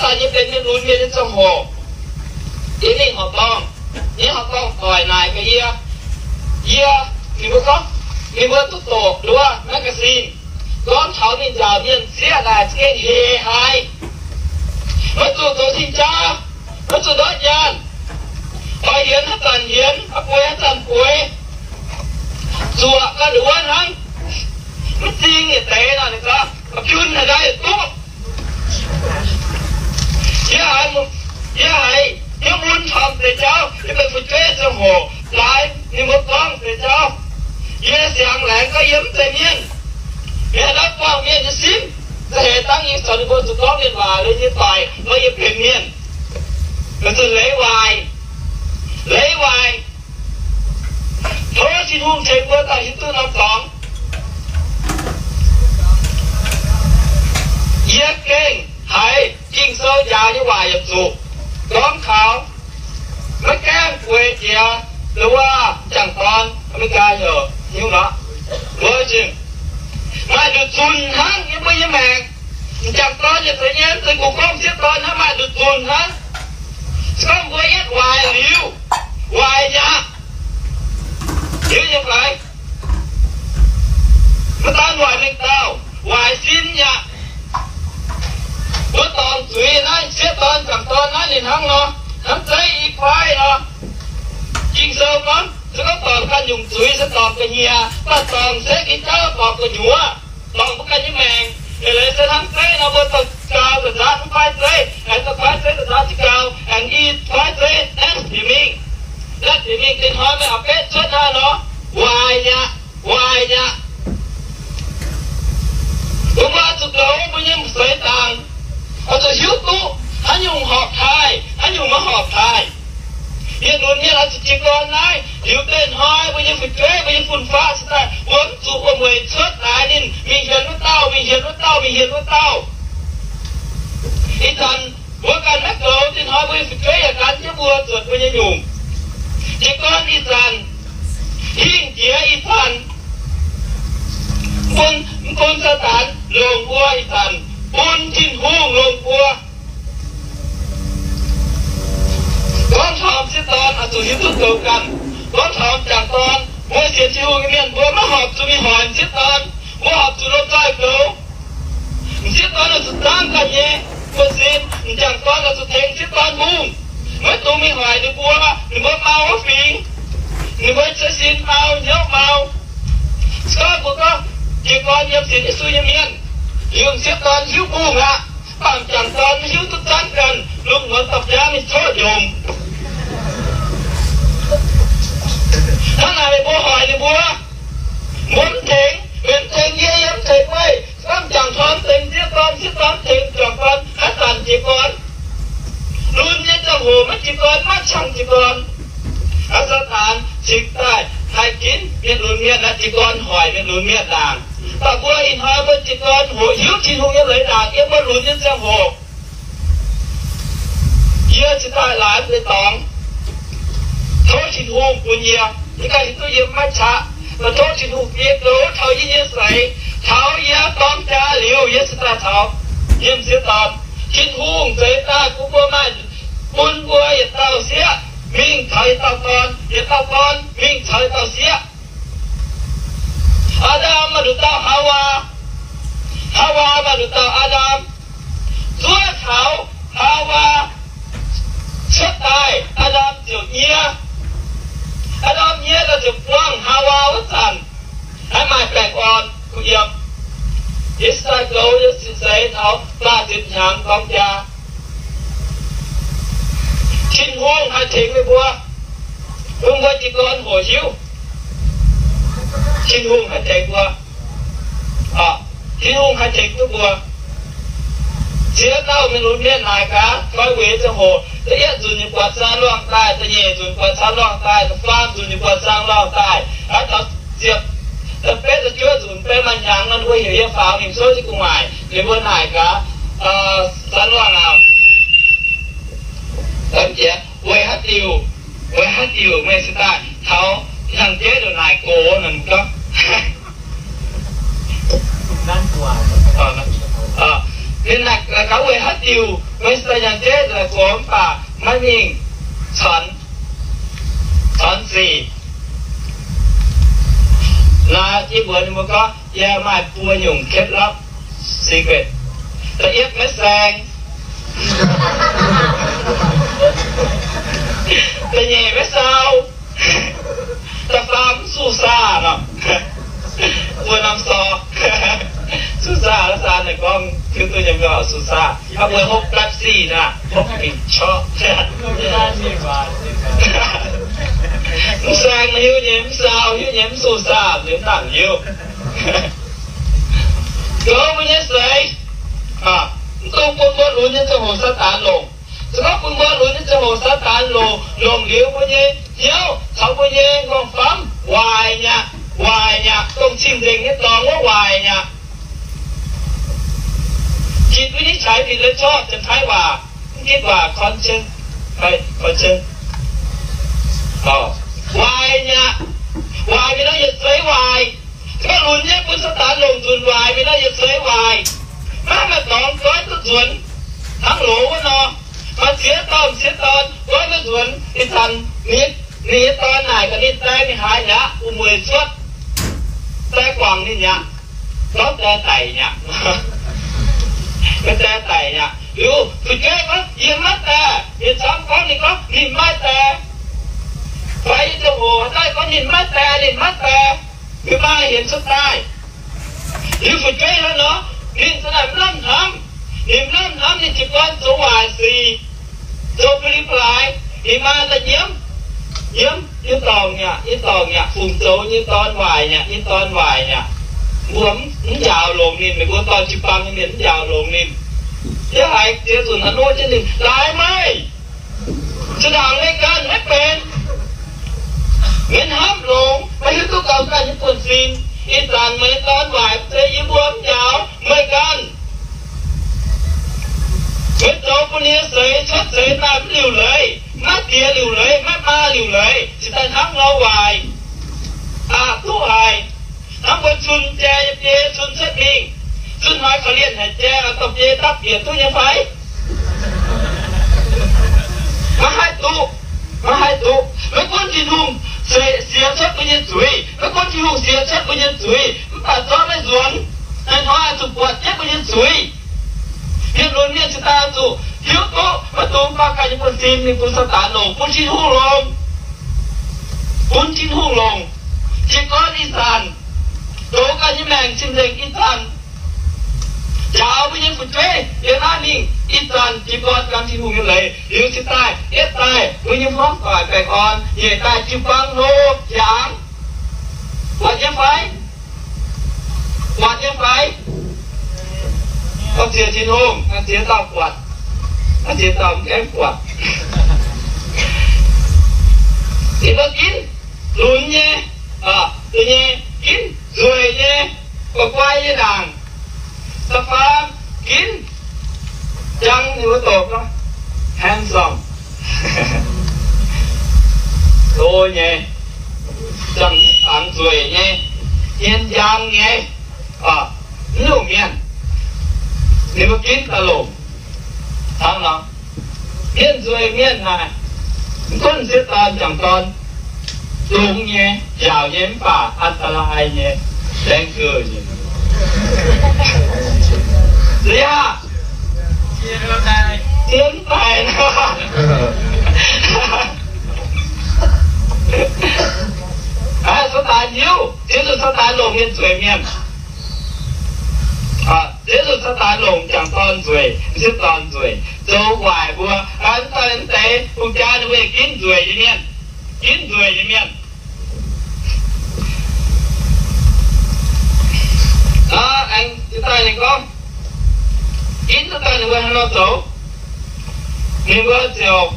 Daaih yie benx mienh lunx mienh nyei ziangh hoc, yie mingh horqc dorngh, yie horqc dorngh doic naaic gaax yie, yie, ninh mbuo gorngv, ninh mbuo duqv doqc nduov magazine gorngv taux mingh nzaaux mienh sieqv naaic za'gengh hec haic. Maiv zuqc zoux cing-jaa, maiv zuqc ndortv nyaanh, oix hienx haaix zanc hienx, oix bueix haaix zanc bueix, zuoqc ga'nduov hnangv. Mv zing yietc deix nor, ninh gorngv, ba'jun haaix ndau yietc duqv. Yie haiz, yie haiz hnyouv mun torngx deix jauv, yie benx fu'jueiv ziangh hoc laaix ninh mbuo gorngv deix jauv. Yie siangx laengz gorngv yie mv zeiz mienh. Mienh naaiv buangh mienh nyei simv, za'heix dangh yie caux ninh mbuo zuqc gorngv mienh waac liuz yie doic gorngv yie benx mienh. Weic zuqc leiz waaic, leiz waaic. Tov Tin-Hungh tengx mbuo daaih hiuv duqv norm dorngx. Yie gengh haiz Ging-Sou njaaux nyei waac yietc zuqc gorngv taux maiv gaengh bueix jiex wuov m'jangc dorn, Aa^me^li^gaa heuc, hiuv nor, wuov zingh maaih nduqc zunc hnangv yiem mbuo nyei maengc. M'jangc dorn yietc seix nyei, mv zeiz gux gorngv m'sieqv dorn hnangv, maaih nduqc zunc hnangv. Se gorngv mbuo yietv waaic liuz, waaic nyaqc, hiuv nyei fai? Maiv daan waaic mengh dauh, waaic sin nyaqc. Mbuo dorngc zuiz naaiv, m'sieqv dorn, m'jangc dorn naaiv ninh hnangv nor, hnangv zeiv i kuaaiv nor. Ging-Sou gorngv, se gorngv dorngc ganh nyungc zuiz se dorngc ga'nyiec, mv baac dorngc setv nyei jauv dorngc gu'nyuoz, dorngc mbuo ganh nyei maengc. Eix leiz se hnangv zeiv nor, mbuo dorh gau da'nzaatv mv kuaaiv zeiv, aengx dorh kuaaiv zeiv da'nzaatv jiez gau, aengx i kuaaiv zeiv naetv bieqc mingh. Naetv bieqc mingh, dinh hnoi meih oix betv cuotv hnangv nor, waaic nyaqc, waaic nyaqc. Mbuo mbuo oix zuqc goux mbuo nyei seix zaangc, oix zuqc hiuv duqv haaix nyungc horpc taaih, haaix nyungc maiv horpc taaih. Mienh lunx mienh oix zuqc jiez gorn naaiv, liuz dinh hnoi mbuo nyei fu'jueiv, mbuo nyei fun-faqv se daaih mbuo mv zuqc wuom-mueic cuotv daaih ninh mingh hienx wuov dauh, mingh hienx wuov dauh, mingh hienx wuov dauh. Ih zanc mbuo ganh maiv goux, dinh hnoi mbuo nyei fu'jueiv yaac gan jienv mbuo zuotc mbuo nyei nyungc. Jiez gorn ih zanc, hingh jiex ih zanc, mv bun, mv bun Saadaan longc mbuo ih zanc, bun Tin-Hungh longc mbuo. Gorngv taux m'sieqv dorn oix zuqc hiuv duqv goux ganh. Gorngv taux m'jangc dorn, mbuo sienx Tin-Hungh nyei mienh mbuo maiv horpc zuqc mingh hoic m'sieqv dorn. Mbuo horpc zuqc lomh nzoih goux. M'sieqv dorn oix zuqc zaangv ganh nyei buonv-sin. M'jangc dorn oix zuqc tengx m'sieqv dorn mbungh. Maiv dungx mingh hoic ninh mbuo, ninh mbuo mau wuov fingx. Ninh mbuo cuotv sin mau, hnyouv mau. Se gorngv mbuo gorngv jiez gorn yiem sienx Yesu nyei mienh, liuz m'sieqv dorn hiuv mbungh aqv, mv baac m'jangc dorn maiv hiuv duqv zanv ganh, lungh muonz dorh biaav mingh coqv njomc. Hnangv naaic meih mbuo hoic ninh mbuo, mbuo mv tengx, meih mv tengx yie, yie mv tengx meih. Se gorngv m'jangc dorn mv tengx m'sieqv dorn, m'sieqv dorn mv tengx m'jangc dorn, haaix zanc jiez gorn? Lunx nyei ziangh hoc maiv jiez gorn, maiv qangx jiez gorn. Aa, Saadaan cingx daaih haih ginv mienh lunx mienh naaiv jiez gorn hoic mienh lunx mienh ndaangc. Mv baac mbuo ih hnoi mbuo jiez gorn hoqc hiuv Tin-Hungh nyei leiz ndaangc yiem mbuo lunx nyei ziangh hoc. Yie cingx daaih laaix deix dorngx, tov Tin-Hungh bun yie, yie ganh hiuv duqv yie maiv qaqv. Mv baac tov Tin-Hungh bun yie goux taux yie nyei seix, taux yie dorng jaa liuz, yie cingx daaih caux yie m'sieqv dorn. Tin-Hungh zeix daaih bun mbuo maaih, bun mbuo yietc dauh sieqv mingh caux yietc dauh dorn, yietc dauh dorn mingh caux yietc dauh sieqv. Aa^ndam maaih nduqc dauh Haawaa, Haawaa maaih nduqc dauh Aa^ndam. Zuov taux Haawaa cuotv daaih, Aa^ndam ziouc nyie. Aa^ndam nyie daaih ziouc buangh Haawaa wuov zanc, haih maaih baengh orn kuh yiem. Yie cingx daaih goux yie nyei seix taux faah ziepc hnyangx dorng jaa. Tin-Hungh haih tengx meih mbuo, bun mbuo jiez gorn hoqc hiuv. Tin-Hungh haih tengx mbuo. Tin-Hungh haih tengx duqv mbuo. Ziex dauh mienh lunx mienh naaic gaax, fai weic ziangh hoc, da'yietv nzunc ninh buatc zaang luangh daaih, da'nyeic nzunc buatc zaang luangh daaih, da'faam nzunc ninh buatc zaang luangh daaih, aa, da'ziepc, da'betv, da'juov nzunc baeng maaih hnyangx nor, ninh mbuo heuc yie faaux mingh souv jienv gu'nguaaic. Ninh mbuo naaic gaax, zaang luangh aac, weic haaix diuc, weic haaix diuc meih cingx daaih taux hnyangx-jeiv ndongc naaic gox nor, ninh gorngv. Ninh naaic gaax weic haaix diuc, Maiv zeiz nyanc jeiv nzengc gox mv baac maiv mingh caux, caux sic. Naaiv yie mbuox ninh mbuo gorngv, yie maaih buo nyungc เคล็ดลับ secret. Da'yietv maiv saeng. Da'nyeic maiv sau. Da'faam mv suh saah nor. Mbuo norm sor. Suh saah, saah naaic gorngv, hiuv duqv nyei mbuo suh saah. Aa, mbuo hopv Pepsi naaic, hopv mingh corc. Mv saeng hiuv nyei, mv sau hiuv nyei, mv suh saah, mv dangc hiuv. Goux mbuo nyei seix, mv dungx bun mbuo lunx nyei ziangh hoc Saadaan longc. Se gorngv bun mbuo lunx nyei ziangh hoc Saadaan longc, longc liuz mbuo nyei hnyouv caux mbuo nyei m'nqorngv famv waaic nyaqc, waaic nyaqc, dongh cing-nzengc nyei dorngx wuov waaic nyaqc. Jitc mbuo nyei ใช้ผิดเลยชอบ, Janx-Taiv waac, mv gitv waac conscience, conscience. Waaic nyaqc, waaic mingh nor yietc seix waaic. Se gorngv lunx nyei bun Saadaan longc nzunc waaic mingh nor yietc seix waaic. Maiv maaih dorngx goiv duqv nzuonx hnangv loz wuov nor. Maaih ziex dauh m'sieqv dorn goiv duqv nzuonx. Ih zanc ninh nyei dorn naaic gaax ninh, die mingh haaix nyaqc, wuov mueiz cuotv, die guangc ninh nyaqc, gorngv die daic nyaqc. Maiv die daic nyaqc. Liuz fu'jueiv gorngv, yie maiv die. Mienh camv gorngv ninh gorngv ninh maiv die. Fai yie ziouc hoqc daaih gorngv ninh maiv die, ninh maiv die. Ninh maaih hienx cuotv daaih. Liuz fu'jueiv hnangv nor, ninh za'naaic mv lamh hnamv. Ninh mv lamh hnamv ninh jiez gorn zoux waaic sic, zoux ba'li ba'laaix. Ninh maa daaih nyiemv, nyiemv, yie dorngc nyaqc, yie dorngc nyaqc, fungc zoux nyei dorn waaic nyaqc, nyei dorn waaic nyaqc. Mbuo mv, mv njaaux longx ninh, meih mbuo dorh jiu-baang nyei mienh mv njaaux longx ninh. Yie haiz ziex nzunc haaix nor jienv ninh, laaix meih, zinh ndaangc meih ganh maiv benx, meih hnamv longx, maiv hiuv duqv gauh ganh nyei buonv-sin. Ih zanc meih nyei dorn waaic se yie mbuo mv njaaux meih ganh. Meih zoux bun ninh nyei seix cuotv seix daaih mv liuc leiz, maiv diex liuc leiz, maiv maa liuc leiz, cingx daaih hnangv nor waaic. Aqc duqv haic. Hnangv mbuo cun jai nyei biei cun cuotv mingh, cun hnoi korv-lienh haic jai, dorh biei dapv bieqc duqv nyei fai? Maiv haih duqv, maiv haih duqv. Maiv gunv Tin-Hungh siex, siex cuotv mbuo nyei zuiz, maiv gunv Tin-Hungh siex cuotv mbuo nyei zuiz, mv baac zorqv maiv nzuonx. Hnoi-hnoi zuqc buatc jienv mbuo nyei zuiz. Mienh lunx mienh cingx daaih zuqc hiuv duqv maiv dungx dorh ganh nyei buonv-sin mingh bun Saadaan longc, bun Tin-Hungh longc. Bun Tin-Hungh longc. Jiez gorn ih zanc, zoux ganh nyei maengc cing-nzengc ih zanc, njaaux mbuo nyei fu'jueiv yiem naaiv mingh ih zanc, jiez gorn gan Tin-Hungh nyei leiz liuz cingx daaih yietv daaih mbuo nyei hmuangv doic baengh orn, nyeic daaih jiu-baang hlo hiaangx. Buatc nyei fai? Buatc nyei fai? Gorngv ziex Tin-Hungh, ziex dauh buatc, ziex dauh mv gaengh buatc. Ninh mbuo ginv lunx nyei, nyei, ginv nzueic nyei, guai-guai nyei ndaangc. Da'faam ginv jang, ninh mbuo doqc gorngv handsome, lo nyei, jang, dangx nzueic nyei, hmien njang nyei, mv nyungc mienh, ninh mbuo ginv daaih longc. Hnangv nor, mienh nzueic mienh naaic, mv gunv m'sieqv dorn, m'jangc dorn, longx nyei, njaaux nyei mv baac อันตราย nyei, แรงเกิน nyei. Liuz, zien daic nor. Saadaan hiuv, ziex nzunc Saadaan longc mienh nzueic mienh. Ziex nzunc Saadaan longc m'jangc dorn nzueic, m'sieqv dorn nzueic, zoux waaic mbuo. Mv daaih mv deix hungh jaa ninh mbuo yaac ginv nzueic nyei mienh, ginv nzueic nyei mienh. Aengx daaih ninh gorngv, ginv duqv daaih ninh mbuo haaix nor zoux? Ninh mbuo ziouc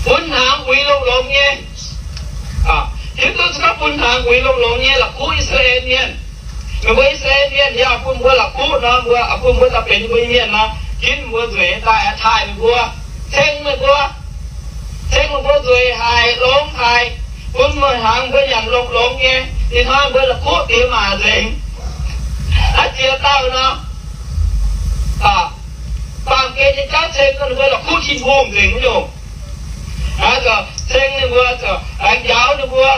bun hnaangx uix longx-longx nyei. Hiuv duqv se gorngv bun hnaangx uix longx-longx nyei la'kuqv I^saa^laa^en Mienh. Meih mbuo I^saa^laa^en Mienh yaac bun mbuo la'kuqv nor, mbuo bun mbuo daaih benx ninh mbuo nyei mienh nor, ginv mbuo nzueic daaih taaih meih mbuo, ceng meih mbuo, ceng meih mbuo nzueic haic, longx haic, bun meih hnaangx mbuo nyanc longx-longx nyei, ih hnoi mbuo la'kuqv diex maac nzengc. Aa, ziex dauh nor, baamh gen nyei jauv ceng gorngv ninh mbuo la'kuqv Tin-Hungh nzengc nyungc. Aa, ceng ninh mbuo, aengx njaaux ninh mbuo,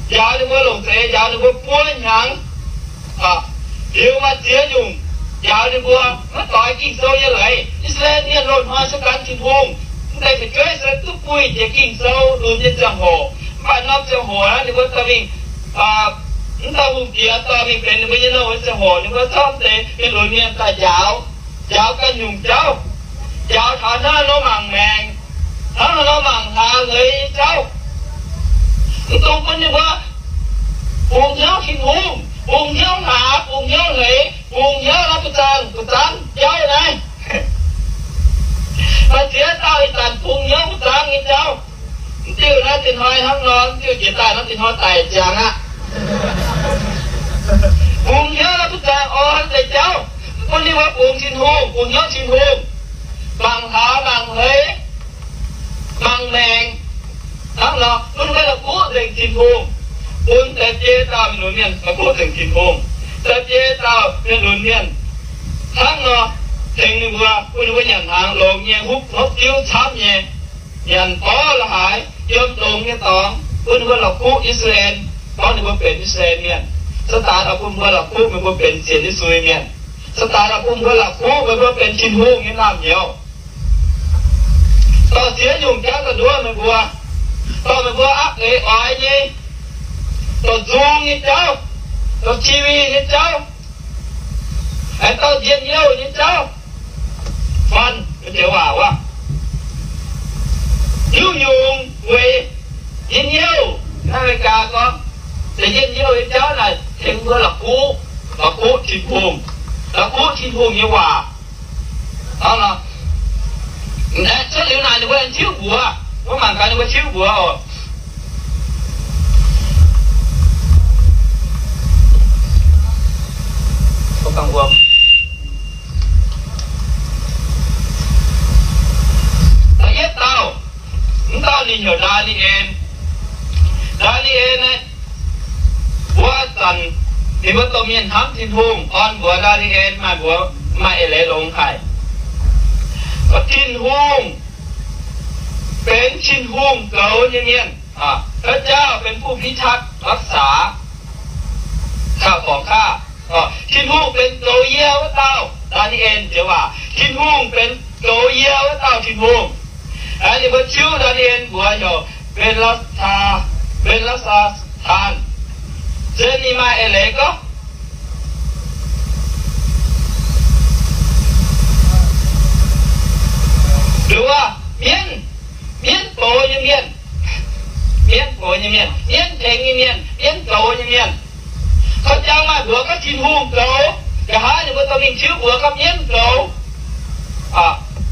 njaaux ninh mbuo longc zeix, njaaux ninh mbuo buo hnyangx. Liuz maaih ziex nyungc njaaux ninh mbuo maiv doix Ging-Sou nyei leiz. I^saa^laa^en Mienh loz-hnoi se gan Tin-Hungh, mv deix fu'jueiv se duqv buih jiex Ging-Sou lunx nyei ziangh hoc. Mv baac norm ziangh hoc aqv, ninh mbuo dorh mingh, mv dauh hungh diex dorh mingh benx ninh mbuo nyei nouh nyei ziangh hoc, ninh mbuo zorqv mv deix mienh lunx mienh daaih njaaux, njaaux ganh nyungc jauv, njaaux taux hnangv nor mangc maengc, hnangv nor mangc hlaax hleix nyei jauv. Mv dungx bun ninh mbuo bungx hnyouv Tin-Hungh, bungx hnyouv hlaax, bungx hnyouv hleix, bungx hnyouv naaiv buoz-zaangc buoz-zaangc jauv naaiv. Maaih ziex dauh ih zanc bungx hnyouv buoz-zaangc nyei jauv. Mv diuh naaiv dinh hnoi hnangv nor, mv diuh jiex daaih naaiv dinh hnoi daic ziangx aqv. Bungx hnyouv naaiv buoz-zaangc orn deix jauv, mv bun ninh mbuo bungx Tin-Hungh, bungx hnyouv Tin-Hungh, mangc hlaax mangc hleix, mangc maengc. Hnangv nor bun mbuo la'kuqv nzengc Tin-Hungh, bun deix biei dauh mienh lunx mienh la'kuqv nzengc Tin-Hungh, deix biei dauh mienh lunx mienh. Hnangv nor tengx ninh mbuo, bun ninh mbuo nyanc hnaangx longx nyei, hopv hopv diuv camv nyei, nyanc borv la'haaix, yiem longx nyei dorngx, bun ninh mbuo la'kuqv I^saa^laa^en, gorngv ninh mbuo benx I^saa^laa^en Mienh. Saadaan oix bun mbuo la'kuqv meih mbuo benx sienx Yesu nyei mienh. Saadaan oix bun mbuo la'kuqv meih mbuo benx Tin-Hungh nyei naamh nyouz, dorh ziex nyungc jauv daaih nduov meih mbuo, dorh meih mbuo aqv eix oix nyei, dorh nzung nyei jauv, dorh TV nyei jauv, aengx dorh njien-youh nyei jauv, fun, mv joux waac wuov, nyungc-nyungc weic njien-youh. Naaiv America gorngv, deix njien-youh nyei jauv naaic tengx mbuo la'kuqv, la'kuqv Tin-Hungh, la'kuqv Tin-Hungh nyei waac. Cuotv liuz naaic ninh mbuo aengx tiuv mbuox, mbuo mangc gaax ninh mbuo tiuv mbuox oc. Da'yietv dauh, mv dauh ninh heuc Ndaa^ni^en. Ndaa^ni^en naaiv, wuov zanc ninh mbuo domh mienh hnamv Tin-Hungh, orn mbuox Ndaa^ni^en maaih mbuox, maaih eix leiz longx haic. Tin-Hungh benx Tin-Hungh goux nyei mienh. พระเจ้าเป็นผู้พิทักษ์รักษา ข้าวของข้า Tin-Hungh benx goux yie wuov dauh. Ndaa^ni^en jiex waac, Tin-Hungh benx goux yie wuov dauh Tin-Hungh. Ninh mbuo ciuv Ndaa^ni^en mbuox heuc Mbe^laa^saa, Mbe^laa^saa^taan. Se ninh maaih eix leiz gorngv, nduov mienv, mienv goux nyei mienh, mienv goux nyei mienh, mienv tengx nyei mienh, mienv goux nyei mienh. Kaux jang maaih mbuox gorngv Tin-Hungh goux, nqa'haav ninh mbuo dorh mingh tiuv mbuox gorngv mienv goux.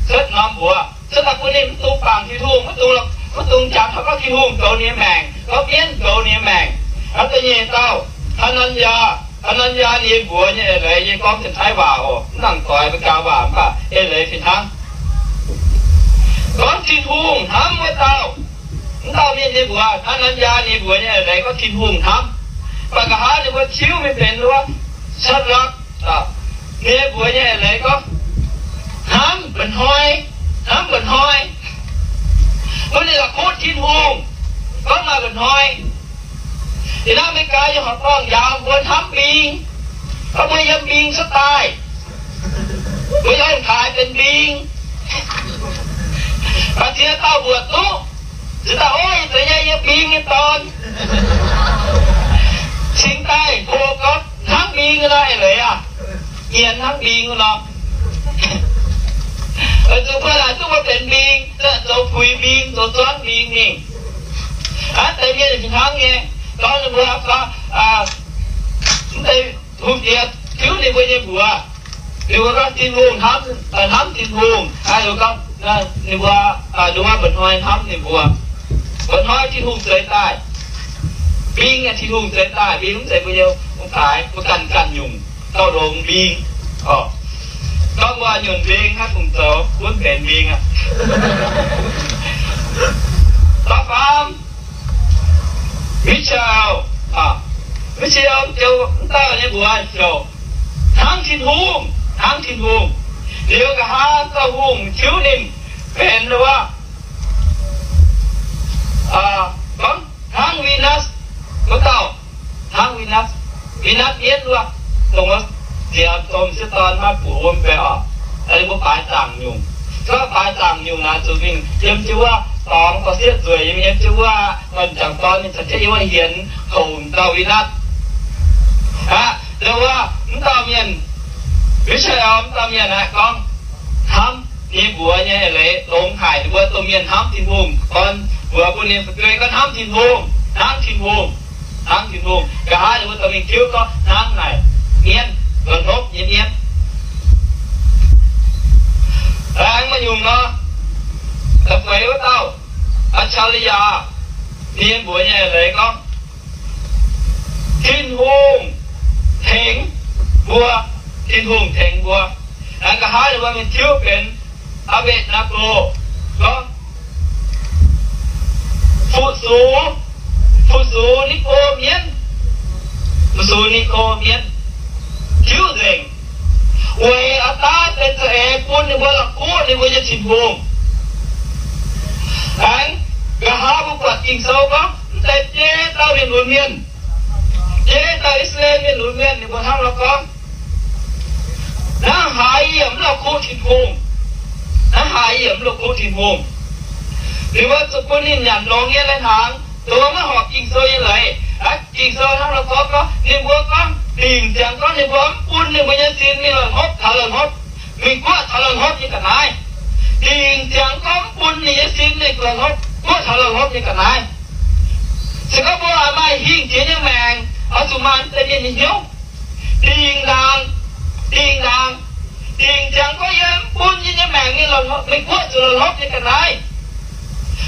Cuotv norm mbuox, cuotv daaih bun ninh mv dungx bangc Tin-Hungh, mv dungx, mv dungx jangx taux gorngv Tin-Hungh goux ninh nyei maengc, gorngv mienv goux ninh nyei maengc. Da'nyeic dauh, Haa^nan^yaa. Haa^nan^yaa ninh mbuox nyei eix leiz yie gorngv Janx-Taiv waac oc, mv nangc doix Meigaa waac, mv baac eix leiz fih hnangv. Gorngv Tin-Hungh hnamv wuov dauh. Mv dauh mienh ninh mbuox, Haa^nan^yaa ninh mbuox nyei eix leiz gorngv Tin-Hungh hnamv. Mv baac nqa'haav ninh mbuo tiuv mingh benx wuov Shadrach, ninh mbuox nyei eix leiz gorngv hnamv mba'hnoi, hnamv mba'hnoi. Mbuo ninh la'kuqv Tin-Hungh, gorngv maaih mba'hnoi. Ih hnoi Meigaa yiem horqc dorngh njaaux mbuo hnamv mbing, gorngv mbuo yiem mbing cuotv daaih, mbuo yiem ong-taaix benx mbing. Baac ziex dauh mbuoqc duqv, ziex dauh, ov, ih zanc yie yiem mbing nyei dorn. Cingx daaih hoqc gorngv hnangv mbing nor eix leiz aqv. Nyienz hnangv mbing nor. Weic zuqc mbuo laaic duqv mbuo benx mbing, zoux puix mbing, zoux zuangv mbing mingh. Aav, deix mienh fih hnangv nyei, gorngv ninh mbuo gorngv, mv deix hungh diex tiuv ninh mbuo nyei mbuox. Ninh mbuo gorngv Tin-Hungh hnamv, hnamv Tin-Hungh. Ninh mbuo gorngv, ninh mbuo, nduov mba'hnoi hnamv ninh mbuo. Mba'hnoi Tin-Hungh zeix daaih. Mbing aeqv, Tin-Hungh zeix daaih. Mbing mv zeiz mbuo nyei ong-taaix, mbuo ganh ganh nyungc gauh longx mbing. Gorngv mbuo nyunc mbing hnangv fungc zoux, gunv benx mbing aqv. Da'faam, Michelle, Michelle joux mv dauh nyei mbuox heuc hnangv Tin-Hungh, hnangv Tin-Hungh. Liuz nqa'haav dauh hungh tiuv ninh benx wuov, gorngv hnangv Venus wuov dauh, hnangv Venus, Venus mienv wuov, dongh wuov ziex domh sieqv dorn maiv buoz wuom baeqc oc. Mbuo baaix zaangc nyungc, gorngv baaix zaangc nyungc naaic zuqc mingh yiem jienv wuov dorngx dorh sieqv nzueic, yiem jienv wuov, m'jangc dorn mingh caux jienv yiem wuov hienx houc dauh Venus. Aqv, wuov, mv dauh mienh, Michael mv dauh mienh aeqv, gorngv hnamv nyei mbuox nyei leiz longx haic. Ninh mbuo domh mienh hnamv Tin-Hungh, gorn mbuox bun ninh fu'jueiv gorngv hnamv Tin-Hungh, hnamv Tin-Hungh, hnamv Tin-Hungh. Nqa'haav ninh mbuo dorh mingh tiuv gorngv hnangv naaic, mienv, la'hnopv nyei mienv. Aengx maaih nyungc nor, da'feix wuov dauh, Aqcaa^li^yaa, ninh mbuox nyei leiz gorngv, Tin-Hungh tengx mbuo, Tin-Hungh tengx mbuo. Aengx nqa'haav ninh mbuo mingh tiuv benx Aa^mbetc^naa^go, gorngv fu-sux, fu-sux Ni^go mienv, fu-sux Ni^go mienv, tiuv nzengc, weic a'daav benx za'eix bun ninh mbuo la'kuqv ninh mbuo nyei Tin-Hungh. Aengx nqa'haav mbuo buatc Ging-Sou gorngv mv deix biei dauh mienh lunx mienh, biei dauh I^saa^laa^en mienh lunx mienh, ninh mbuo hnangv nor gorngv, Hnangv haaix yie yaac mv la'kuqv Tin-Hungh. Hnangv haaix yie yaac mv la'kuqv Tin-Hungh. Ninh mbuo zuqc bun ninh nyanc longx nyei lai-hnaangx, dongh maiv horpc Ging-Sou nyei leiz. Aqv, Ging-Sou hnangv nor gorngv gorngv, ninh mbuo gorngv dingc ziangx gorngv ninh mbuo mv bun ninh mbuo nyei sin mingh la'hnopv taux la'hnopv, mingh guoqv taux la'hnopv nyei ga'naaiv. Dingc ziangx gorngv mv bun ninh nyei sin mingh la'hnopv, guoqv taux la'hnopv nyei ga'naaiv. Se gorngv mbuo maaih hingh jiex nyei maengc, oix zuqc maaih deix mienh nyei hnyouv dingc ndaangc, dingc ndaangc, dingc ziangx gorngv yie mv bun yie nyei maengc mingh la'hnopv, mingh guoqv zuqc la'hnopv nyei ga'naaiv.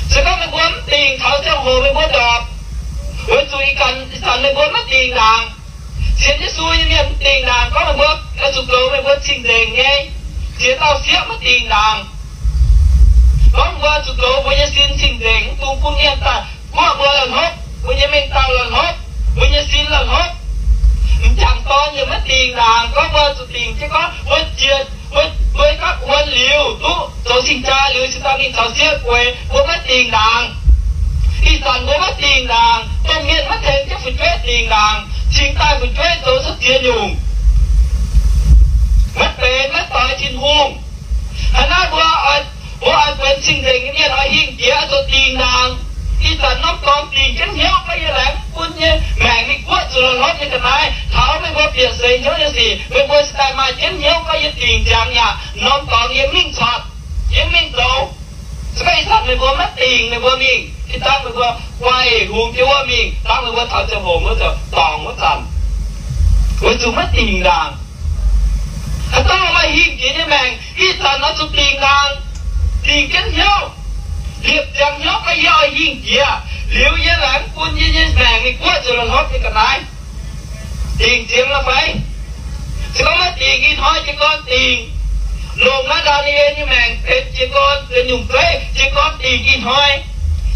Se gorngv meih mbuo mv dingc taux ziangh hoc meih mbuo ndorpc, weic zuqc ih zanc, ih zanc meih mbuo maiv dingc ndaangc. Sienx Yesu nyei mienh mv dingc ndaangc gorngv meih mbuo oix zuqc goux meih mbuo cing-nzengc nyei. Ziex dauh sieqv maiv dingc ndaangc gorngv mbuo zuqc goux mbuo nyei sin cing-nzengc, mv dungx bun mienh daaih guoqv mbuo la'hnopv, mbuo nyei mengh dauh la'hnopv, mbuo nyei sin la'hnopv. M'jangc dorn yaac maiv dingc ndaangc gorngv mbuo zuqc dingc jienv gorngv mbuo jiex, mbuo, mbuo gapv wuonx liuz duqv zoux cing-jaa liuz cingx daaih mingh caux sieqv gueix, mbuo maiv dingc ndaangc. Ih zanc mbuo maiv dingc ndaangc, domh mienh maiv tengx jienv fu'jueiv dingc ndaangc, cingx daaih fu'jueiv zoux cuotv ziex nyungc, maiv benx, maiv doix Tin-Hungh. Hnangv naaiv mbuo, mbuo oix benx cing-nzengc nyei mienh oix hingh jiex oix zuqc dingc ndaangc. Ih zanc norm dorngx dingc jienv hnyouv gorngv yie laengz mv bun nyei maengc mingh guoqv zuqc la'hnopv nyei ga'naaiv. Taux meih mbuo bieqc seix hnyouv nyei sic, meih mbuo cingx daaih maaih jienv hnyouv gorngv yie dingc ziangx yaac norm dorngx yie mingh corc, yie mingh zoux. Se gorngv ih zanc meih mbuo maiv dingc meih mbuo mingh, ih zanc meih mbuo guaih hungx jienv wuov mingh, dangh meih mbuo taux ziangh hoc wuov, dorngc wuov zanc, weic zuqc maiv dingc ndaangc. Haaix dauh maaih hingh jiex nyei maengc, ih zanc oix zuqc dingc ndaangc, dingc jienv hnyouv, liepc ziangx hnyouv gorngv yie oix hingh jiex, liuz yie laengz mv bun yie nyei maengc mingh guoqv zuqc la'hnopv nyei ga'naaiv. Dingc ziangx la'fai? Se gorngv maiv dingc, ih hnoi jiez gorn dingc. Longc naaiv Ndaa^ni^en nyei maengc benx jiez gorn, benx nyungc zeiv, jiez gorn dingc ih hnoi.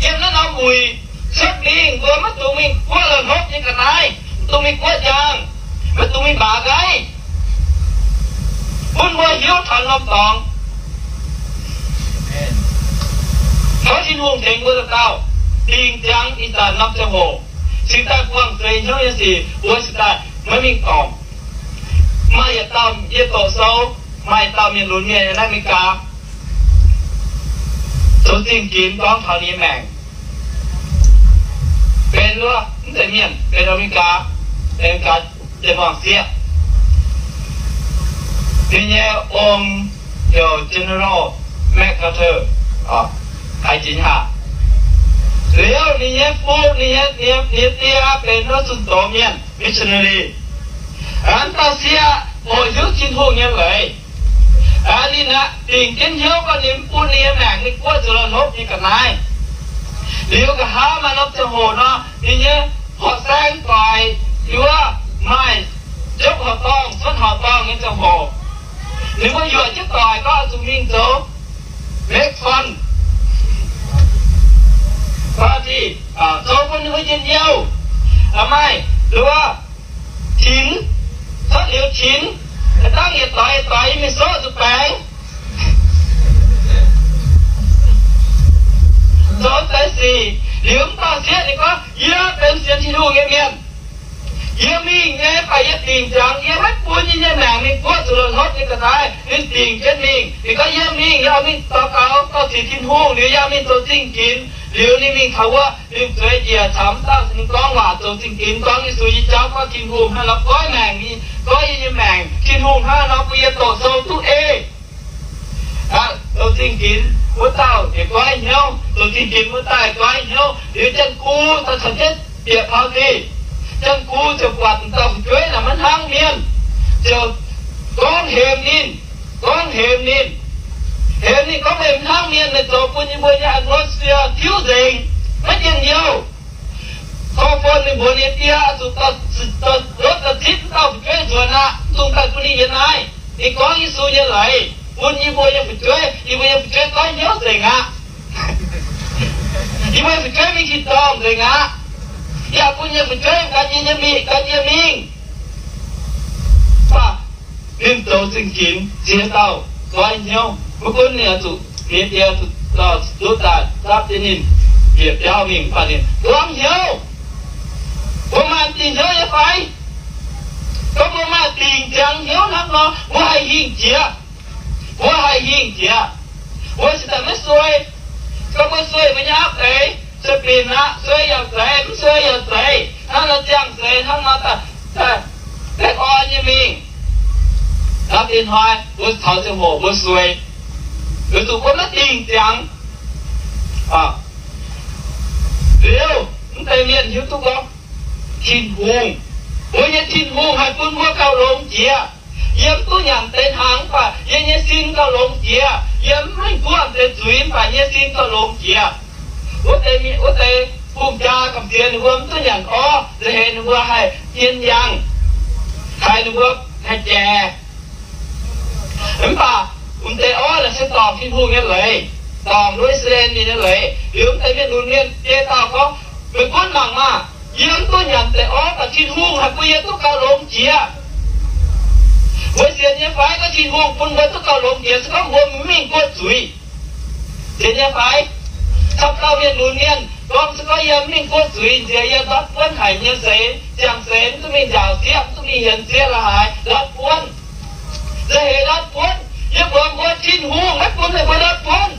Yiem naaiv norm wuic cuotv mingh, mbuo maiv dungx mingh guoqv la'hnopv nyei ga'naaiv, maiv dungx mingh guoqv njang, maiv dungx mingh mbaaz nqaiv, bun mbuo hiuv taux norm dorngx. Tov Tin-Hungh tengx mbuo dauh dauh dingc ziangx ih zanc norm ziangh hoc, cingx daaih buangh zuiz hnyouv nyei sic, mbuo cingx daaih maiv mingh dorngc. Maaih yietc dauh, yie doqc sou, maaih yietc dauh mienh lunx mienh yiem naaiv America, zoux zingh ginx gorngv taux ninh nyei maengc benx wuov mv zeiz mienh, benx America, America deic-bung sieqv. Ninh nyei ong heuc General MacArthur, haiz jiex haac. Liuz ninh nyei fu, ninh nyei, ninh nyei die benx wuov zunh doz mienh, missionary. Aa, dauh sieqv hoqc hiuv Tin-Hungh nyei leiz. Aa, ninh aqv dingc jienv hnyouv gorngv ninh mv bun ninh nyei maengc mingh guoqv zuqc la'hnopv nyei ga'naaiv. Liuz nqa'haav maaih norm ziangh hoc nor, ninh nyei horqc saeng doic, liuz maaih jopv horqc dorngh, cuotv horqc dorngh nyei ziangh hoc, ninh mbuo yuoqc jienv doic gorngv oix zuqc mingh zoux make fun party, zoux bun ninh mbuo njien-youh. Maaih, liuz tinx, cuotv liuz tinx, dangh yietc doix yietc doix mingh soqv zuqc baengx. Liuz mv dauh sieqv ninh gorngv, Yie benx sienx Tin-Hungh nyei mienh. Yie mingh nyei baac yie dingc ziangx, yie maiv bun yie nyei maengc mingh guoqv zuqc la'hlopv nyei ga'naaiv. Ninh dingc jienv mingh. Ninh gorngv, Yie mingh, yie oix mingh daux gaux, daux-gaux sienx Tin-Hungh, liuz yie mingh zoux zingh ginx. Liuz ninh mingh taux wuov, ninh zueiz njiec caux mv dauh ninh gorngv waac zoux zingh ginx, gorngv Yesu nyei jauv, gorngv Tin-Hungh hnangv nor goiv maengc, goiv yie nyei maengc. Tin-Hungh hnangv nor bun yie doqc sou duqv ei. Zoux zingh ginx wuov dauh yietc goiv hnyouv, zoux zingh ginx wuov dauh yietc goiv hnyouv. Liuz Janx-Guv daaih caux jienv bieqc Paau Dinh. Janx-Guv ziouc buatc dauh fu'jueiv naaic maiv hnangv mienh, ziouc gorngv hemx ninh, gorngv hemx ninh, hemx ninh gorngv, Meih mv hnangv mienh, meih zoux bun yie mbuo nyei atmosphere tiuv nzengc, maiv njien-youh. Gorngv bun ninh mbuox ninh die, zuqc da'zitv dauh fu'jueiv nzuonx aqv, dungx daaih bun ninh yiem naaiv. Ninh gorngv Yesu nyei leiz bun yie mbuo nyei fu'jueiv, yie mbuo nyei fu'jueiv goiv hnyouv nzengc aqv. Yie mbuo nyei fu'jueiv mingh tin-dorngh nzengc aqv. Yaac bun yie nyei fu'jueiv gan yie nyei mingh, gan yie mingh. Ninh zoux zingh ginx ziex dauh goiv hnyouv. Maiv gunv ninh zuqc ninh die zuqc dorh duqv daaih dapv jienv ninh bieqc biauv mingh, mv baac ninh goiv hnyouv. Mbuo maaih dingc hnyouv nyei fai? Gorngv mbuo maaih dingc ziangx hnyouv hnangv nor, mbuo haih hingh jiex. Mbuo haih hingh jiex. Mbuo cingx daaih maiv suei. Gorngv mbuo suei mbuo nyei auv deix, suei binc aqv, suei yaac zeiz, mv suei yaac zeiz. Hnangv nor ziangh seix, hnangv nor daaih, daaih, daaih orn nyei mingh. Hnangv deix hnoi mbuo taux ziangh hoc mbuo suei, weic zuqc mbuo maiv dingc ziangx. Liuz, mv deix mienh hiuv duqv gorngv, Tin-Hungh, mbuo nyei Tin-Hungh haih bun mbuo gauh longx jiex. Yie mv duqv nyanc deix hnaangx, mv baac yie nyei sin gauh longx jiex. Yie mv mingh guoqv deix zuiz, mv baac yie nyei sin gauh longx jiex. Wuov deix, wuov deix hungh jaa gamh nziex ninh mbuo mv duqv nyanc orv, nza'heix ninh mbuo haih hmien yangh, haih ninh mbuo haih jaic. Mv baac wuov deix orv naaic se dorngc Tin-Hungh nyei leiz, dorngc I^saa^laa^en Mienh nyei leiz. Liuz mv deix mienh lunx mienh biei dauh gorngv, Meih gunv mangc maah! Yie mv duqv nyanc deix orv, mv baac Tin-Hungh haih bun yie duqv gauh longx jiex. Mbuo sienx nyei fai gorngv Tin-Hungh bun mbuo duqv gauh longx jiex se gorngv mbuo mv mingh guoqv zuiz? Sienx nyei fai? Camv dauh mienh lunx mienh gorngv se gorngv yie mv mingh guoqv zuiz, nziex yie ndortv buonv haic nyei seix, ziangh seix mv duqv mingh nziaauc sieqv, mv duqv mingh yienx sieqv, la'haaix ndortv buonv. Nza'heix ndortv buonv, yie mbuox mbuo, Tin-Hungh maiv bun meih mbuo ndortv buonv.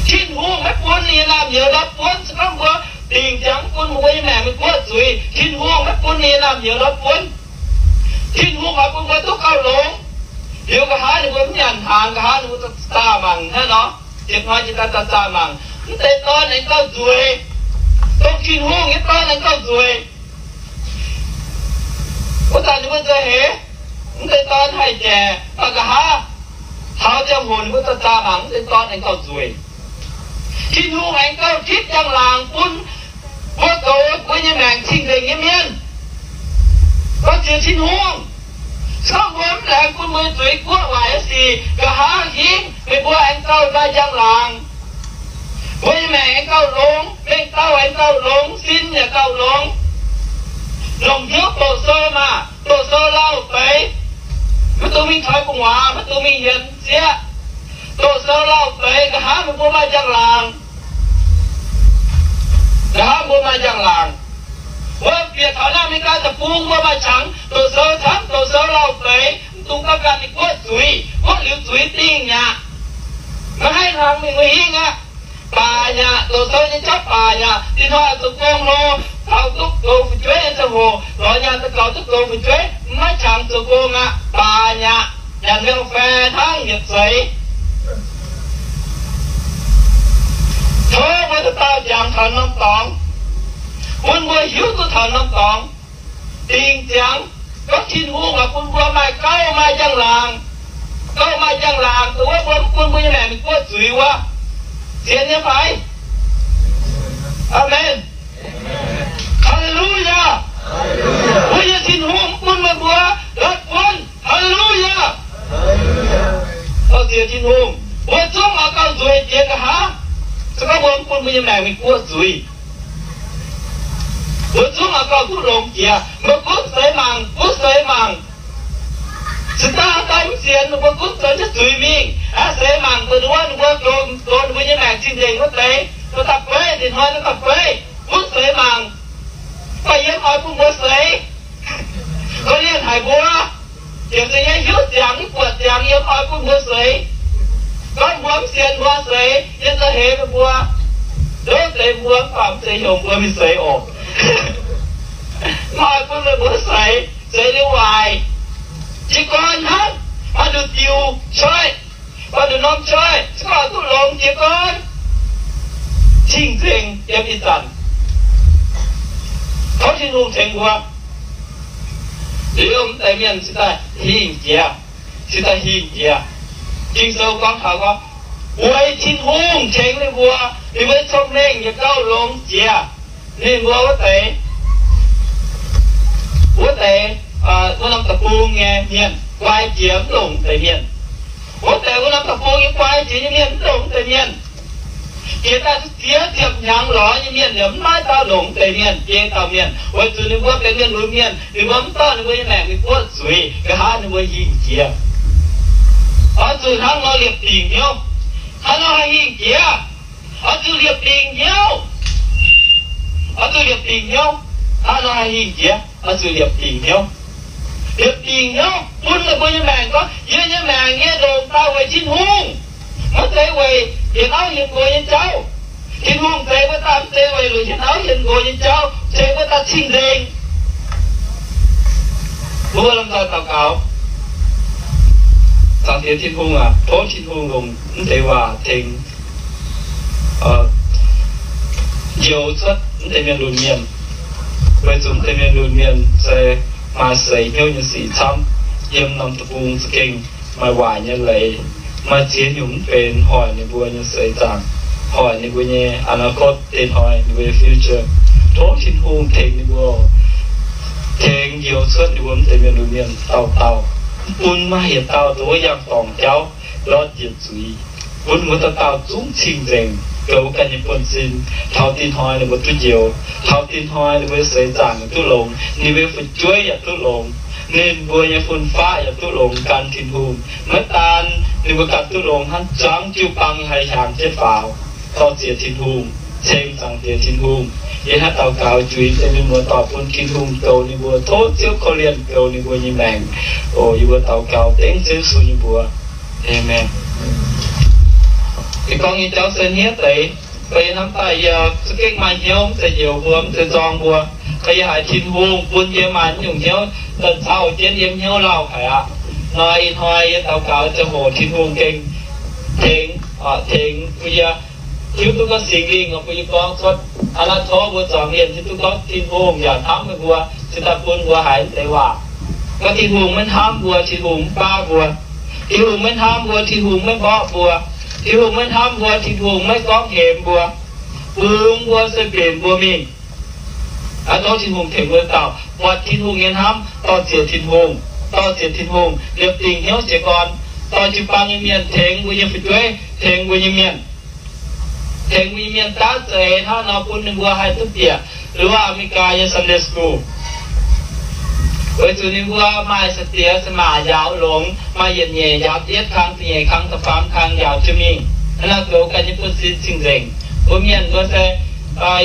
Tin-Hungh maiv bun ninh nyei naamh nyouz ndortv buonv. Se gorngv mbuo dingc ziangx bun mbuo nyei maengc mingh guoqv zuiz, Tin-Hungh maiv bun ninh nyei naamh nyouz ndortv buonv. Tin-Hungh oix bun mbuo duqv gauh longx. Liuz nqa'haav ninh mbuo mv nyanc hnaangx, nqa'haav ninh mbuo zaah mangc hnangv nor, ziepc hnoi jiex daaih zaah mangc. Mv deix dorn aengx gauh nzueic. Dongh Tin-Hungh nyei dorn aengx gauh nzueic. Wuov zanc ninh mbuo nza'heix, mv deix dorn haih jaic, mv baac nqa'haav taux ziangh hoc ninh mbuo zaah mangc, mv deix dorn aengx gauh nzueic. Tin-Hungh aengx gauh tipv njang-laangc bun mbuo goux mbuo nyei maengc cing-nzengc nyei mienh. Gorngv jiex Tin-Hungh, se gorngv mbuo mv laengz bun mbuo nyei zuiz guoqv waaic nyei sic, nqa'haav hingv meih mbuo aengx gauh maaih njang-laangc. Mbuo nyei maengc aengx gauh longx, mengh dauh aengx gauh longx, sin yaac gauh longx. Longc hnyouv doqc sou maah! Doqc sou lauh deix, maiv dungx mingh coix gu'nguaaz, maiv dungx mingh yienx sieqv. Doqc sou lauh deix, nqa'haav meih mbuo maaih njang-laangc. Nqa'haav mbuo maaih njang-laangc. Mbuo bieqc taux naaiv America deic-bung mbuo maaih qangx doqc sou camv, doqc sou lauh deix, mv dungx gauh ganh mingh guoqv zuiz. Guoqv liuz zuiz dingh mi'aqv. Maiv haih hlang mingh wuov hingv aqv. Baac mi'aqv, doqc sou nyei jauv baac mi'aqv. Ih hnoi zoux gong hlo, taux duqv goux fu'jueiv nyei ziangh hoc, lorz nyaanh daux gaux duqv goux fu'jueiv, maiv qangx zoux gong aqv. Baac mi'aqv, nyanc welfare hnangv yietc seix. Tov mbuo dauh dauh jangx taux norm dorngx, bun mbuo hiuv duqv taux norm dorngx. Dingc ziangx gorngv Tin-Hungh oix bun mbuo maaih gauh maaih njang-laangc, gauh maaih njang-laangc dongh wuov mbuo mv bun mbuo nyei maengc mingh guoqv zuiz wuov. Sienx nyei fai? Aamen. Haa^le^lu^yaa. Mbuo nyei Tin-Hungh mv bun meih mbuo ndortv buonv. Haa^le^lu^yaa. Dor-ziec Tin-Hungh, mbuo zungv oix gauh nzueic jiex nqa'haav, se gorngv mbuo mv bun mbuo nyei maengc mingh guoqv zuiz. Mbuo zungv oix gauh duqv longx jiex. Mbuo gunv seix mangc, gunv seix mangc. Se daaih daaih mv sienx, mbuo gunv zoux jienv zuiz mingh. Aqv, seix mangc dongh wuov, ninh mbuo goux, goux ninh mbuo nyei maengc cing-nzengc wuov deix. Mbuo da'beiv, dinh hnoi da'beiv, mbuo seix mangc, baac yiem oix bun mbuo seix. Korv-lienh haic mbuo, yiem se nyei hiuv ziangx, buatc ziangx, yiem oix bun mbuo seix. Gorngv mbuo mv sienx mbuo seix, yiem za'heix meih mbuo, ndouv deix mbuo mv baac mv zeiz heuc mbuo mingh seix oc. Mv oix bun meih mbuo seix, seix liuz waaic. Jiez gorn hnangv, maaih nduqc diuc coiv, maaih nduqc norm coiv, se gorngv duqv longx jiez gorn, cing-nzengc yiem ih zanc. Tov Tin-Hungh tengx mbuo. Liuz mv deix mienh cingx daaih hingh jiex, cingx daaih hingh jiex. Ging-Sou gorngv taux gorngv, weic Tin-Hungh tengx ninh mbuo, ninh mbuo cong-mengh yietc gauh longx jiex. Ninh mbuo wuov deix, wuov deix, wuov norm deic-bung nyei mienh guai jiex mv longc deix mienh. Wuov deix wuov norm deic-bung nyei guai jiex nyei mienh mv longc deix mienh. Jiex daaih ziex ziepc hnyangx lorz nyei mienh liemh mv maaih dauh longc deix mienh, biei dauh mienh, weic zuqc ninh mbuo benx mienh lunx mienh, ninh mbuo mv dorh ninh mbuo nyei maengc mingh buov zuiz, nqa'haav ninh mbuo hingh jiex. Oix zuqc hnangv nor liepc dingc hnyouv. Hnangv nor haih hingh jiex. Oix zuqc liepc dingc hnyouv. Oix zuqc liepc dingc hnyouv. Hnangv nor haih hingh jiex. Oix zuqc liepc dingc hnyouv. Liepc dingc hnyouv bun meih mbuo nyei maengc gorngv, yie nyei maengc nyei ndongc daaih weic Tin-Hungh, maiv zeiz weic yietc auv yietc nqox nyei jauv. Tin-Hungh tengx mbuo daaih mv zeiz weic luoqc hietc auv hietc nqox nyei jauv, tengx mbuo daaih cing-nzengc. Mbuo lomh nzoih daux gaux, Zaangc Diex Tin-Hungh aac, tov Tin-Hungh longc mv deix waac tengx njoux cuotv mv deix mienh lunx mienh, weic zuqc mv deix mienh lunx mienh se maaih seix hnyouv nyei sic camv, yiem norm deic-bung za'gengh maaih waaic nyei leiz, maaih ziex nyungc mv benx hoic ninh mbuo nyei seix zaangc, hoic ninh mbuo nyei อนาคต, dinh hnoi ninh mbuo nyei future. Tov Tin-Hungh tengx ninh mbuo, tengx njoux cuotv ninh mbuo mv deix mienh lunx mienh dauh dauh, mv bun maaih yietc dauh dongh wuov yangh dorngc jauv lorz njiec zuiz, bun wuov dauh dauh zungv cing-nzengc goux ganh nyei buonv-sin, taux dinh hnoi ninh mbuo duqv njoux, taux dinh hnoi ninh mbuo nyei seix zaangc duqv longx, ninh mbuo nyei fu'jueiv yaac duqv longx, ninh mbuo nyei fun-faqv yaac duqv longx gan Tin-Hungh. Maiv daan ninh mbuo ganh duqv longx, hnangv zuangx jiu-baang haih hiaangx jienv faaux. Dor-ziec Tin-Hungh, ceng Zaangc Diex Tin-Hungh. Yie hnangv daux gaux juix deix mienh muoz-doic bun Tin-Hungh goux ninh mbuo, tov Ziouv korv-lienh goux ninh mbuo nyei maengc. O yie mbuo daux gaux dengv Ziouv Yesu nyei mbuox. Aamen. Yie gorngv nyei jauv se hniev deix. Mv baac yie hnamv daaih yie za'gengh maaih hnyouv, mv zeiz njoux mbuo, mv zeiz nzorng mbuo. Mv baac yie haiz Tin-Hungh bun yie maaih nyungc hnyouv daaih caux jienv yiem hnyouv lauh haic aqv. Hnoi-hnoi yie daux gaux ziangh hoc Tin-Hungh gengh tengx, tengx bun yie hiuv duqv gorngv Singx Lingh bun yie gorngv cuotv. Hnangv naaiv tov mbuo zuangx mienh hiuv duqv gorngv Tin-Hungh yaac hnamv meih mbuo, cingx daaih bun mbuo haiz mv deix waac. Gorngv Tin-Hungh maiv hnamv mbuo, Tin-Hungh mv baav mbuo. Tin-Hungh maiv hnamv mbuo, Tin-Hungh maiv mborqv mbuo. Tin-Hungh maiv hnamv mbuo, Tin-Hungh maiv gorngv hemx mbuo, bungx mbuo se mbenc mbuo mingh. Aa, tov Tin-Hungh tengx mbuo dauh buatc Tin-Hungh nyei hnamv, dor-ziec Tin-Hungh, dor-ziec Tin-Hungh, liepc dingc hnyouv jiez gorn, dorh jiu-baang nyei mienh tengx mbuo nyei fu'jueiv, tengx mbuo nyei mienh, tengx mbuo nyei mienh daav za'eix hnangv nor bun ninh mbuo haih duqv bieqc luov Aa^me^li^gaa nyei Sunday School. Weic zuqc ninh mbuo maaih sai-diex sai-maac njaaux longx, maaih yietc nyeic njaaux da'yietv kang, da'nyeic kang, da'faam kang njaaux jienv mingh. Hnangv naaiv goux ganh nyei buonv-sin cing-nzengc. Mbuo mienh mbuo se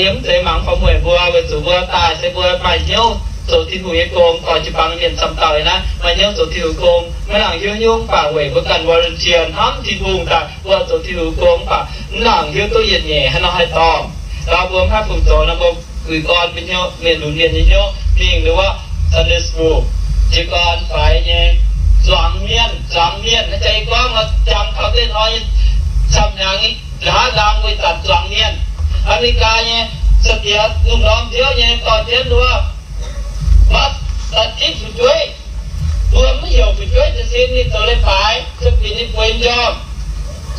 yiem mv zeiz mangc faaux mueic mbuo, weic zuqc mbuo daaih se mbuo maaih hnyouv zoux Tin-Hungh nyei gong, dorh jiu-baang mienh camv dauh yiem naaiv maaih hnyouv zoux Tin-Hungh gong, maiv nangc hiuv nyungc, mv baac weic mbuo ganh volunteer hnamv Tin-Hungh daaih mbuo zoux Tin-Hungh gong, mv baac mv nangc hiuv duqv yietc nyeic haaix nor haih dorngh. Ndau mbuo mv haih fungc zoux nor, mbuo guix gorn mbuo hnyouv, mienh lunx mienh nyei hnyouv mingh nduov Sunday School, jiez gorn faix nyei, zuangx mienh, zuangx mienh. Naaiv jaax gorngv jangx taux deix hnoi nyei camv hnyangx, nqa'haav nzang mbuo zanc zuangx mienh. Aa^me^li^gaa nyei sai-diex lungh ndorm nziouv nyei dorh jienv nduov mbuo da'zipv fu'jueiv. Mbuo mv heuc fu'jueiv jiez sin ninh zoux leiz-baaix, se binc ninh bueix m'njormh,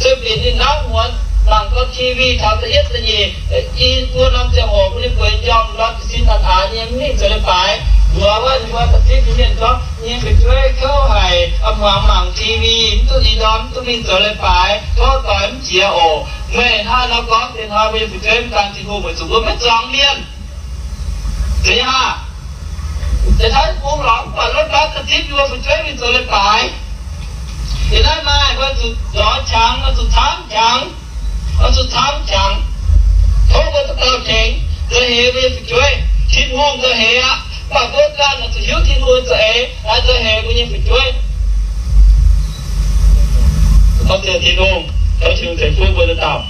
se binc ninh ndaauv muonz mangc gorn T V taux da'yietv da'nyeic, i buo norm ziangh hoc bun ninh bueix m'njormh, lorz jiez sin a'hneiv nyei, mv mingh zoux leiz-baaix. Mbuox wuov ninh mbuo da'zipv nyei mienh gorngv, nyei fu'jueiv kouv haic, a'hmuangx mangc T V, mv duqv i ndorm, mv duqv mingh zoux leiz-baaix, tov doix mv jiex oc. Meih hnangv nor gorngv deix hnoi mbuo nyei fu'jueiv mv gan Tin-Hungh weic zuqc mbuo maiv zuangx mienh. Zeiz nyei maah? Deix hnoi bung lorz mv buatc lotv ndortv da'zipv yie mbuo fu'jueiv mingh zoux leiz-baaix. Yiem naaiv maaih mbuo zuqc lorz qangx, mbuo zuqc camv qangx, mbuo zuqc camv qangx. heix mbuo nyei fu'jueiv. Tin-Hungh zoux heix aqv, mv baac mbuo ganh zuqc hiuv Tin-Hungh zoux eix, naaiv zoux heix mbuo nyei fu'jueiv. Gorngv Tin-Hungh, tov Tin-Hungh ceix fuqv mbuo dauh dauh.